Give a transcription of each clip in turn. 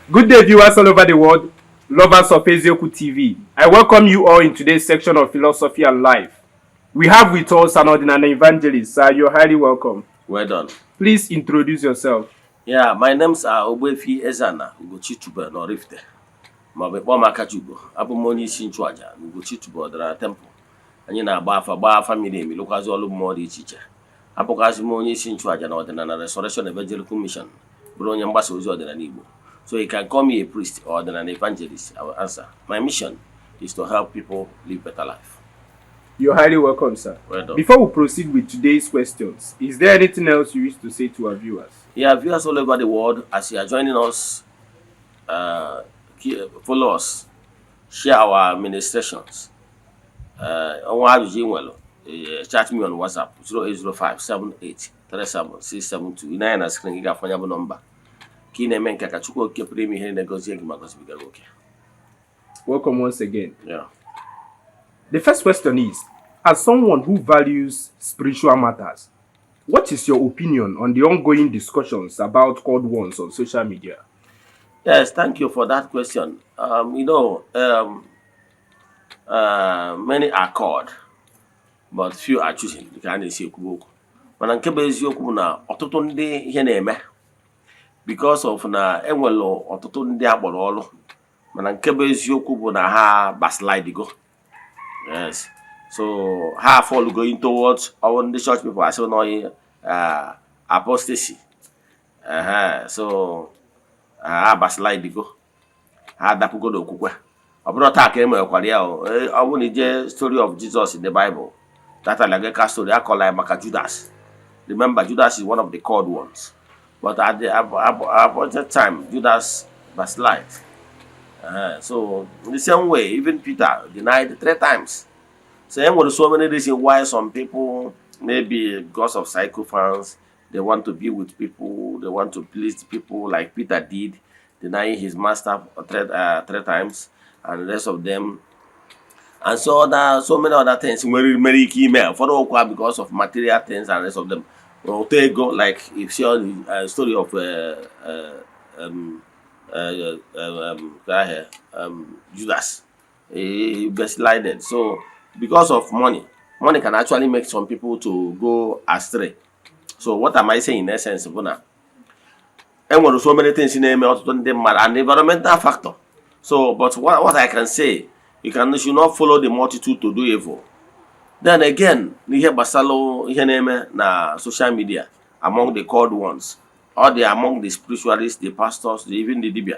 Good day, viewers all over the world, lovers of Eziokwu TV. I welcome you all in today's section of Philosophy and Life. We have with us an Odinani evangelist. Sir, you're highly welcome. Well done. Please introduce yourself. Yeah, my name's Ogbuefi Ezana Ugochi Tubelu n'Oraifite, maọbụ kpọọ m Akachukwu. Abụ m onye isi nchụaja na Ugochi Tubelu Ọdịnala Temple. Anyị na-agba afa, gbaa afa miri emi, lụkwazị ọrụ mmụọ dị iche iche. Abụkwazị m onye isi nchụaja na Ọdịnala Restoration Evangelical Mission, bụrụ onye mgbasa ozi ọdịnala Igbo. So you can call me a priest or ọdịnala evangelist, I will answer. My mission is to help people live better life. You're highly welcome, sir. Well done. Before we proceed with today's questions, is there anything else you wish to say to our viewers? Yeah, viewers all over the world, as you are joining us, follow us, share our ministrations. Ọnwa ajụjụ ị nwere, chat me on WhatsApp 0805 78 37 672. Ị na-anya na screen, gị ga-afụ ya bụ nọmba. Ka ị na-eme nke ka Chukwu Okike pụrụ ime ihe na-egozie gị ma gọzibiga gị oke. Welcome once again. Yeah. The first question is, as someone who values spiritual matters, what is your opinion on the ongoing discussions about called ones on social media? Yes, thank you for that question. Many are called, but few are chosen. Dịka a na-esi ekwu okwu. Mana nke bụ eziokwu bụ na ọtụtụ ndị ihe na-eme because of na enwere ọtụtụ ndị akpọrọ ọrụ, mana nke bụ eziokwu bụ na ha backslide go. Yes. So ha fall going towards our ndị church people asị na onye apostasy. So ha backslide go, ha adapụgo n'okwukwe. Ọ bụrụ taa ka e mekwara ya o. Ọ bụrụ na ije story of Jesus in the Bible, that allegorical story akọla ya maka Judas. Remember, Judas is one of the called ones, but at the appointed time, Judas backslide. So in the same way, even Peter denied three times. So there were so many reasons why some people, maybe because of sycophants, they want to be with people, they want to please the people, like Peter did, denying his master three times, and the rest of them. And so many other things nwere mere ike ime ụfọdụ okwa because of material things and the rest of them. Ụtọ ego, like if see all the story of Judas, he backslided. So because of money, money can actually make some people to go astray. So what am I saying in essence bụ na enwere so many things na-eme ọtụtụ ndị mmadụ and environmental factor. So, but what I can say, you should not follow the multitude to do evil. Then again, n'ihe gbasara ihe na-eme na social media among the called ones or the among the spiritualists, the pastors, even the dibia,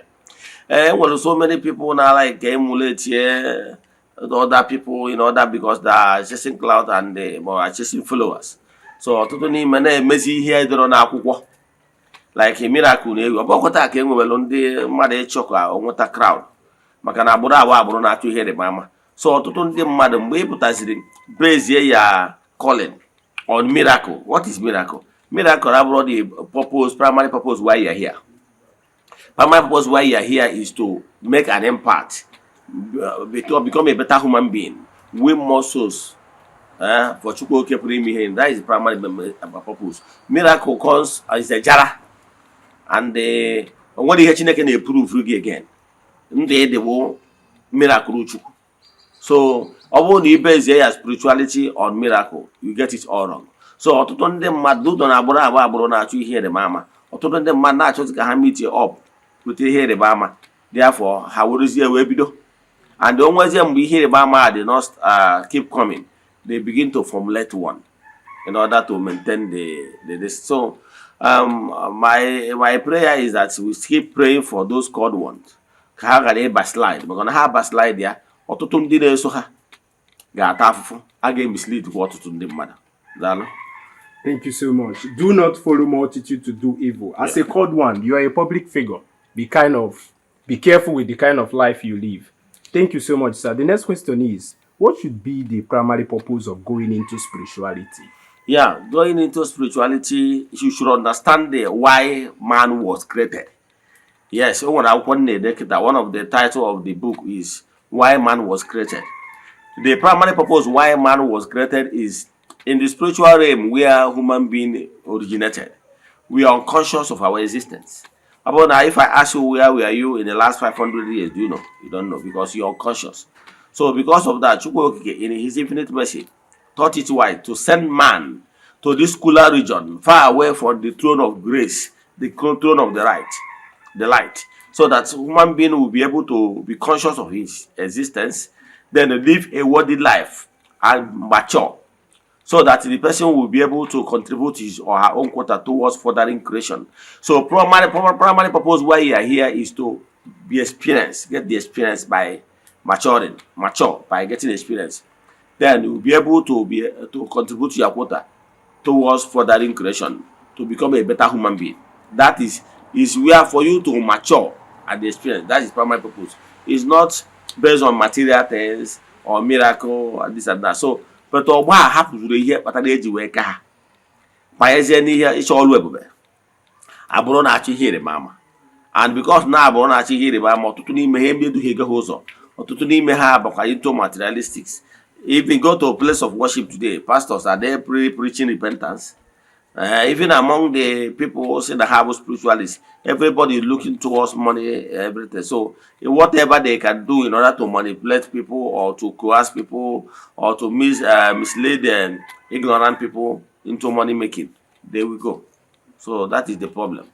e nwere so many people na like emulate the other people in order because they are chasing clout and they are chasing followers. So ọtụtụ n'ime na-emezi ihe edoro n'akwụkwọ, like a miracle na-ewu. Ọ bụrụkwa ka e nwewelu ndị mmadụ ịchọ ka o nweta crowd, maka na agbụrụ abụọ agbụrụ na-achọ ihe ịrịba ama. So ọtụtụ ndị mmadụ, mgbe ị pụtaziri bezie ya calling on miracle, what is miracle? Miracle abụrụ the purpose, primary purpose why you are here. Primary purpose why you are here is to make an impact, become a better human being, win more souls for Chukwu Oke pụrụ ime ihe. That is the primary purpose. Miracle comes as a jara and o nwere ihe Chineke na-eprove gị again. Ndụ ịdịwo miracle Chukwu. So ọ bụrụ na ibezie ya spirituality on miracle, you get it all wrong. So ọtụtụ ndị mmadụ ụdọ na agbụrụ abụọ agbụrụ na-achọ ihe ịrịba ama. Ọtụtụ ndị mmadụ na-achọzi ka ha meet up with ihe ịrịba ama. Therefore ha werezie wee bido, and o nwezie mgbe ihe ịrịba ama dị not keep coming, they begin to formulate one in order to maintain the this. So my prayer is that we keep praying for those called ones ka ha ghara ịbackslide, maka na ha backslide ya, ọtụtụ ndị na-eso ha ga-ata afụfụ, a ga-emislead kwa ọtụtụ ndị mmadụ. Daalụ. Thank you so much. Do not follow multitude to do evil. As a called one, you are a public figure. Be careful with the kind of life you live. Thank you so much, sir. The next question is, what should be the primary purpose of going into spirituality? Yeah, going into spirituality, you should understand the why man was created. Yes, o nwere akwụkwọ m na-ede kịta. One of the title of the book is Why Man Was Created. The primary purpose why man was created is, in the spiritual realm where human being originated, we are unconscious of our existence. Ọ bụrụ na if I ask you, where were you in the last 500 years, do you know? You don't know because you're unconscious. So because of that, Chukwu Okike, in his infinite mercy, thought it wise to send man to this cooler region, far away from the throne of grace, the throne of the light, so that human being will be able to be conscious of his existence, then live a worthy life and mature, so that the person will be able to contribute his or her own quota towards furthering creation. So primary purpose why you are here is to be experienced, get the experience by maturing, mature by getting experience. Then you will be able to contribute your quota towards furthering creation, to become a better human being. That is where for you to mature and the experience. That is primary purpose. It's not based on material things or miracle and this and that. So, but ọgbọ a hapụzuru ihe kpatara eji wee ka ha banyezie n'ihe ịchọ ọrụ ebube, abụrụ na-achọ ihe ịrịba ama, and because na abụrụ na-achọ ihe ịrịba ama, ọtụtụ n'ime ha emedughị ha ụzọ, ọtụtụ n'ime ha bakwa into materialistics. If you go to a place of worship today, pastors, are they preaching repentance? Even among the people who say they have spiritualists, everybody is looking towards money, everything. So whatever they can do in order to manipulate people or to coerce people or to mislead ignorant people into money making, they will go. So that is the problem.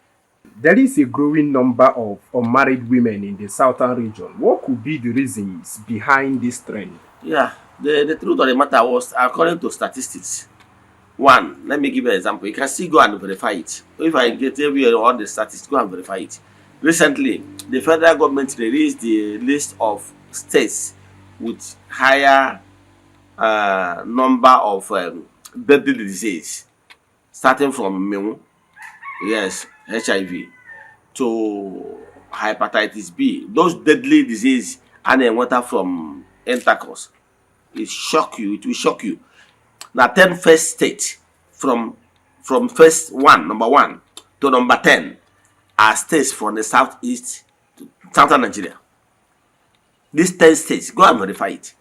There is a growing number of unmarried women in the southern region. What could be the reasons behind this trend? Yeah, the truth of the matter was, according to statistics, one, let me give you an example. You can still go and verify it. If I get every all the statistics, go and verify it. Recently, the federal government released the list of states with higher number of deadly disease, starting from mmịnwụ, yes, HIV, to hepatitis B. Those deadly disease a na-enweta from intercourse. It shock you, it will shock you. Na 10 first state, from first one, number one to number 10, are states from the southeast to southern Nigeria. These 10 states, go and verify it.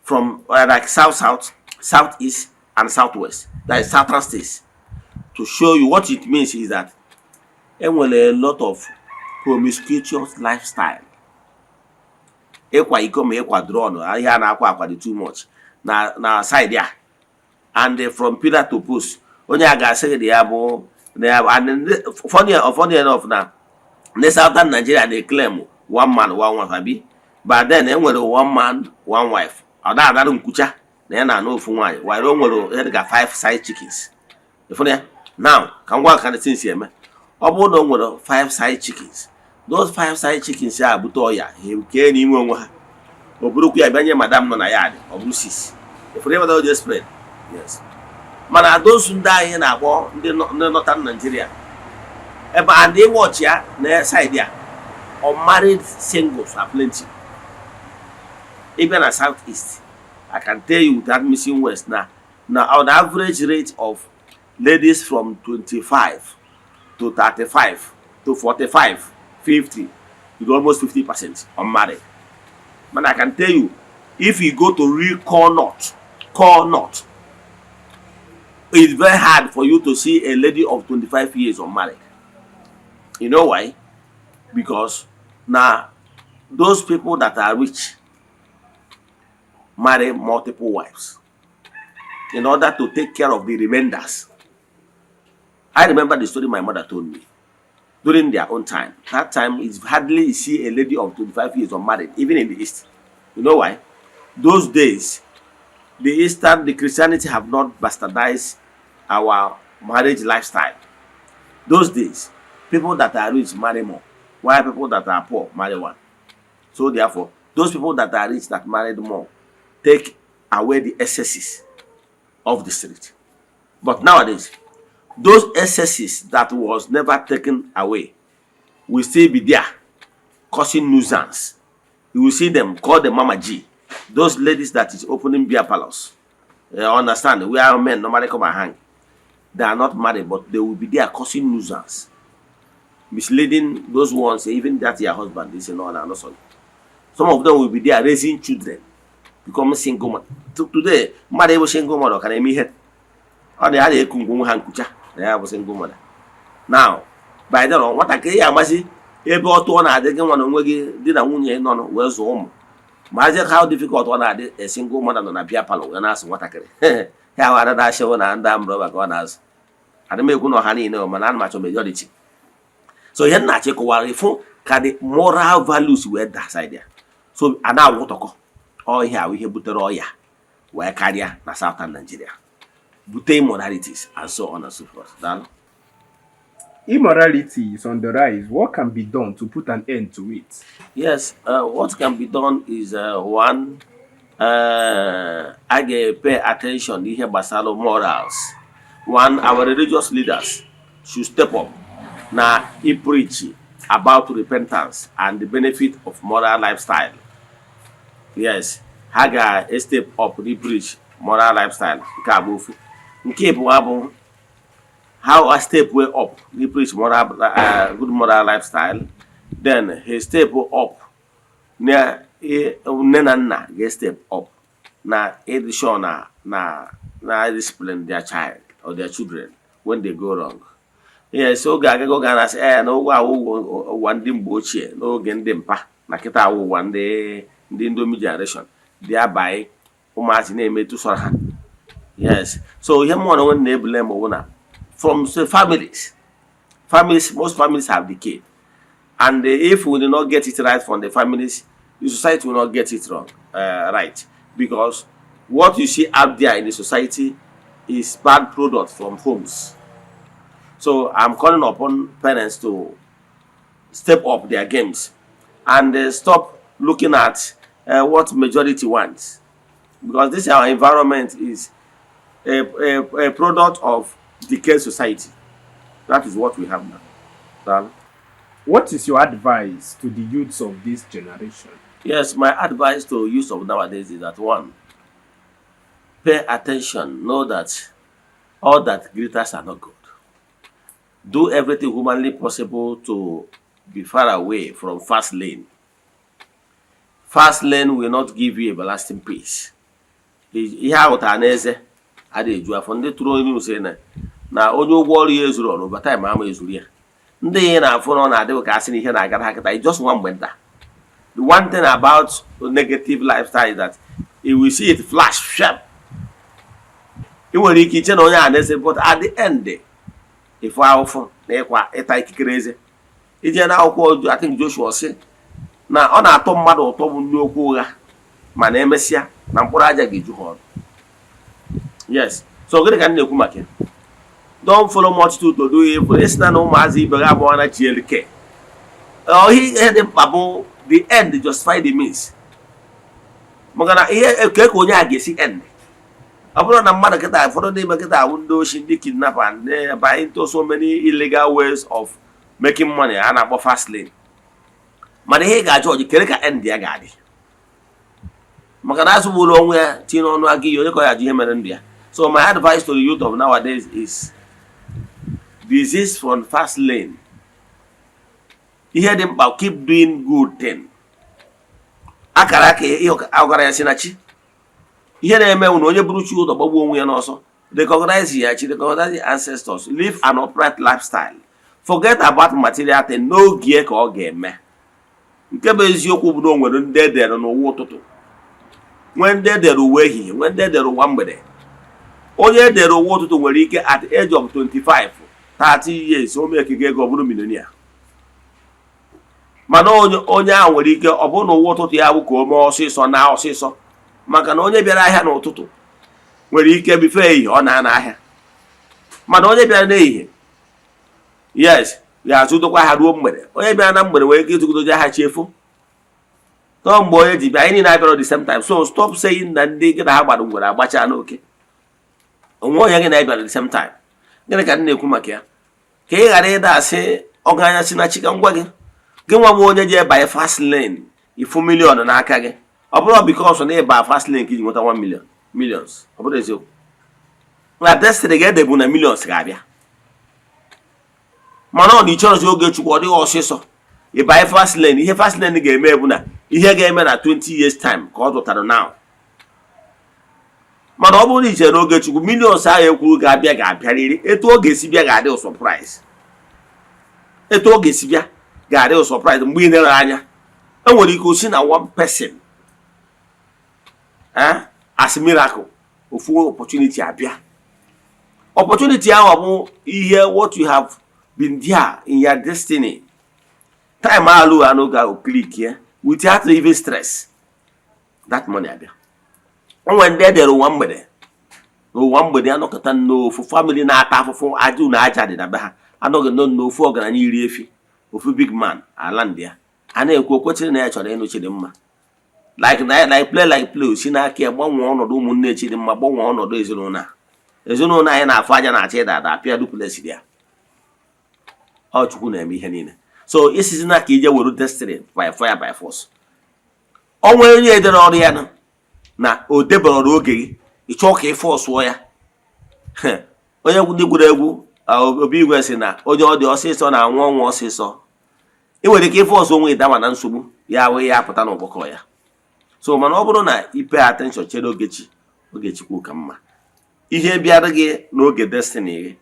From like south, south, southeast, and southwest. That is southern states. To show you what it means is that enwere a lot of promiscuous lifestyle. Ịkwa iko ma ịkwa drọn, ihe a na-akwa akwa dị too much na side a, and from pillar to post, onye a ga-asị gị na ya bụ na ya bụ. And funny enough, na ndị southern Nigeria na-eclaim one man, one wife, abi? But then enwere one man, one wife, ọ da-adarụ nkwucha na ya na-anụ ofu nwaanyị, were o nwere ihe dịka five side chickens. Ịfụna ya? Now, ka m gwa ka the thing si eme. Ọ bụrụ na o nwere five side chickens, those five side chickens a bute ọya, ha kee n'ime onwe ha, ọ bụrụkwa ya bịa nye madam nọ na ya dị, ọ bụrụ six. Ịfụrụ ihe o ji spread? Yes, mana those ndị anyị na-akpọ ndị northern Nigeria ebe a, ndị watch ya na side a, unmarried singles are plenty. Ịbịa na south east, I can tell you without missing words na on average rate of ladies from 25 to 35 to 45, 50 is almost 50% unmarried. But I can tell you, if you go to real core north, core north, it's very hard for you to see a lady of 25 years unmarried. You know why? Because now those people that are rich marry multiple wives in order to take care of the remainders. I remember the story my mother told me during their own time. That time is hardly you see a lady of 25 years unmarried, even in the East. You know why? Those days, the Eastern, the Christianity have not bastardized our marriage lifestyle. Those days, people that are rich marry more, while people that are poor marry one. So therefore, those people that are rich that married more take away the excesses of the street. But nowadays, those excesses that was never taken away will still be there, causing nuisance. You will see them, call them Mama G. Those ladies that is opening beer parlors. You understand? Where men normally come and hang. They are not married, but they will be there causing nuisance, misleading those ones, even that your husband is no, no, sorry. Some of them will be there raising children, become single mother. Today, mmadụ ịbụ single mother ka na-eme ihe ọ dị a na-eku ngwonwe ha nkucha na ya bụ single mother. Now, By then, nwatakịrị ya amasị ebe ọtụ ọ na-adị gị nwa na onwe gị di na nwunye nọ wee zụọ ụmụ. Maazị, how difficult ọ na-adị a single mother nọ na beer parlour wee na-asụ nwatakịrị ya wara na-achịwụ na ndị amụrụ ka ọ na-azụ. Adị m ekwu na ọha niile, mana ana m achọ majority. So ihe m na-achọ ịkọwara ịfụ ka the moral values wee da side ya, so a na-agwụtọkọ ọ ihe ahụ ihe butere ọya wee karịa na Southern Nigeria, bute immoralities and so on and so forth. Daalụ. Immorality is on the rise. What can be done to put an end to it? Yes, what can be done is one, a ga-pay attention n'ihe gbasara morals. One, our religious leaders should step up na preach about repentance and the benefit of moral lifestyle. Yes, ha ga-step up the preach moral lifestyle. Nke a bụ ofu. Nke ịbụọ bụ how a step way up the preach moral good moral lifestyle, then he step up na nne na nna ga-step up na ịdị sure na discipline their child or their children when they go wrong. Yes, oge agago oge a na-asị ee na ụgwọ awụ ụwa ndị mgbe ochie n'oge ndị mpa na kịta awụ ụwa ndị Indomie generation dị abaghị ụmụazị na-emetụ sọrọ ha. Yes, so ihe mmụọ na onwe na-ebule m bụ na from the families, most families have decayed, and if we do not get it right from the families, the society will not get it wrong right, because what you see out there in the society is bad product from homes. So I'm calling upon parents to step up their games and stop looking at what majority wants, because this our environment is a product of decayed society. That is what we have now. Daalụ. What is your advice to the youths of this generation? Yes, my advice to youth of nowadays is that one, pay attention, know that all that glitters are not good. Do everything humanly possible to be far away from fast lane. Fast lane will not give you everlasting peace. Ihe ahụtara n'eze adịghị eju afọ. Ndị tụrụ onye sị na onye ụgwọ ọrụ ya ezuru ọrụ overtime ama ezuru ya. Ndị ihe na-afụ na ọ na-adị ka asị na ihe na-agara ha kịta, just nwa mgbe nta. The one thing about negative lifestyle is that you will see it flash sharp. Ị nwere ike iche na onye a na-ese, but at the end, ịfụ ahụfụ na ịkwa ịta ikikere eze. Ije na akwụkwọ, I think Joshua sị na ọ na-atọ mmadụ ụtọ bụ ndị okwu ụgha, mana emesịa na mkpụrụ aja ga-eju ha ọnụ. Yes, so gịnị ka m na-ekwu maka ya? Don't follow multitude to do evil. Esi na ụmụazị ibe ha agbọọ na GLK. Ihe dị mkpa bụ the end justify the means, maka na ihe eke ka onye a ga-esi end. Ọ bụrụ na mmadụ kịta, ụfọdụ n'ime kịta awụ ndị oshi, ndị kidnapper, ndị buy into so many illegal ways of making money a na-akpọ fast lane, mana ihe ị ga-ajụ ọjị kere ka end ya ga-adị, maka na azụgburu onwe ya tinye n'ọnụ aga ihe onye ka ọ ya ajụ ihe mere ndụ ya. So my advice to the youth of nowadays is desist from fast lane. Ihe dị mkpa, keep doing good thing. Akara aka ihe ọgara ya si na chi. Ihe na-eme na onye bụrụ chi ụzọ gbagbuo onwe ya n'ọsọ. Recognize ya chi, recognize your ancestors, live an upright lifestyle, forget about material thing. N'oge ka ọ ga-eme nke bụ eziokwu bụ na o nwere ndị edere n'ụwa ụtụtụ, nwee ndị edere ụwa ehihie, nwee ndị edere ụwa mgbede. Onye edere ụwa ụtụtụ nwere ike at the age of 25, 30 years, o mee ekike ego, ọ bụrụ millionaire. Mana onye ahụ nwere ike ọ bụrụ na ụwa ụtụtụ ya bụ ka o mee ọsịsọ na ọsịsọ, maka na onye bịara ahịa n'ụtụtụ nwere ike bife ehihie ọ na-ana ahịa, mana onye bịara n'ehihie, yes, ga-azụdokwa ha ruo mgbede. Onye bịara na mgbede nwere ike ịzụgodozi ahịa chi efo tọọ mgbe onye ji bịa. Anyị niile abịara the same time, so stop saying na ndị gị na ha gbara ngwere agbacha n'oke onwe onye gị na bịara the same time. Gịnị ka m na-ekwu maka ya? Ka ị ghara ịda asị ọgaranya si na chi. Ka m gwa gị, gị nwa bụ onye ji ebanye fast lane, ifu million n'aka gị, ọ bụrụ because na ịba fast lane ka iji nweta 1 million, millions, ọ bụrụ eziokwu na destiny ga-edebu na millions ga-abịa, mana ọ na ịchọrọzi oge Chukwu ọ dịghị ọsịsọ ịbanye fast lane. Ihe fast lane ga-eme bụ na ihe ga-eme na 20 years time ka ọ zụtara now, mana ọ bụrụ na ichere n'oge Chukwu, millions ahụ ekwuru ga-abịa ga-abịarịrị. Etu ọ ga-esi bịa ga-adị surprise. Etu ọ ga-esi bịa ga-adị surprise mgbe ị nere anya. Enwere ike osi na one person, as miracle, ofu opportunity abịa. Opportunity ahụ bụ ihe what you have been there in your destiny. Time alụ ha n'oge ahụ, click ya without even stress, that money abịa. O nwere ndị edere ụwa mgbede n'ụwa mgbede, anọkọta n'ofu family na-ata afụfụ, aja na aja dị na be ha, anọghị nọ n'ofu ọgaranya iri efi, ofu big man ala ndị ya a na-ekwu o kwechiri na ya chọrọ ịnụ Chidimma, like na like play like play, si n'aka ya gbanwee ọnọdụ ụmụnne Chidimma, gbanwee ọnọdụ ezinụlọ a. Ezinụlọ anyị na-afụ aja na-achọ ịda ada, apịa duplex ya. Ọ Chukwu na-eme ihe niile. So isizi na ka ije were destiny by fire by force, ọnwa onye edere ọrụ ya nọ na o debere ọrụ oge gị, ị chọọ ka ị forceụọ ya. Onye ndị gwuru egwu Obi Igwe si na onye ọ dị ọsịsọ na-anwụ ọnwụ ọsịsọ. Ị nwere ike ịforce onwe gị daba na nsogbu ya wee ya apụta n'ụgbọkọ ya. So mana ọ bụrụ na i pay attention, chere ogechi, Ogechukwu ka mma. Ihe bịara gị n'oge destiny gị,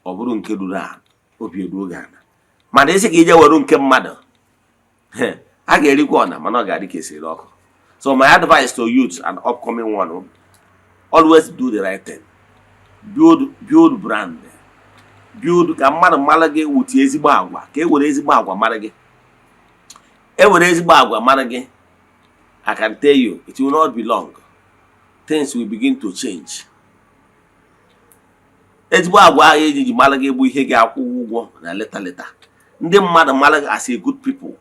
ọ bụrụ nke ruru ala, obi eruo gị ala. Mana isi ka ije were nke mmadụ, a ga-erikwa ọna, mana ọ ga-adị ka esiri ọkụ. So my advice to youth and upcoming one: always do the right thing, build brand, build ka mmadụ mara gị wutie ezigbo agwa, ka e were ezigbo agwa mara gị. E were ezigbo agwa mara gị, I can tell you, it will not be long, things will begin to change. Ezigbo agwa ahụ ejiji mara gị bụ ihe ga-akwụ ụgwọ na later later. Ndị mmadụ mara gị as a good people,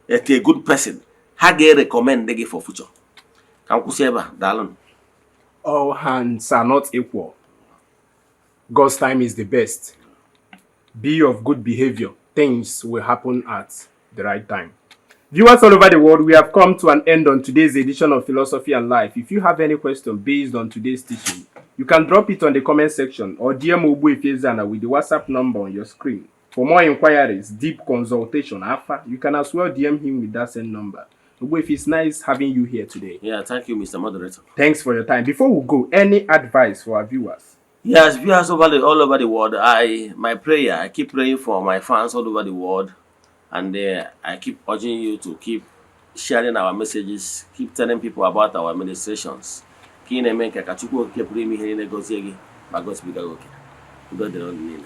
as a good person, ha ga-recommend gị for future. Ka m kwụsị ebe a. Daalụ. All hands are not equal. God's time is the best. Be of good behavior. Things will happen at the right time. Viewers all over the world, we have come to an end on today's edition of Philosophy and Life. If you have any question based on today's teaching, you can drop it on the comment section or DM Ogbuefi Ezana with the WhatsApp number on your screen. For more inquiries, deep consultation, Alpha, you can as well DM him with that same number. Ogbuefi, it's nice having you here today. Yeah, thank you, Mr. Moderator. Thanks for your time. Before we go, any advice for our viewers? Yes, viewers all over the world, I my prayer, I keep praying for my fans all over the world, and I keep urging you to keep sharing our messages, keep telling people about our administrations. Ka ị na-eme nke ka Chukwu Okike pụrụ ime ihe niile gozie gị ma gosibiga gị oke. Udo dịrị unu niile.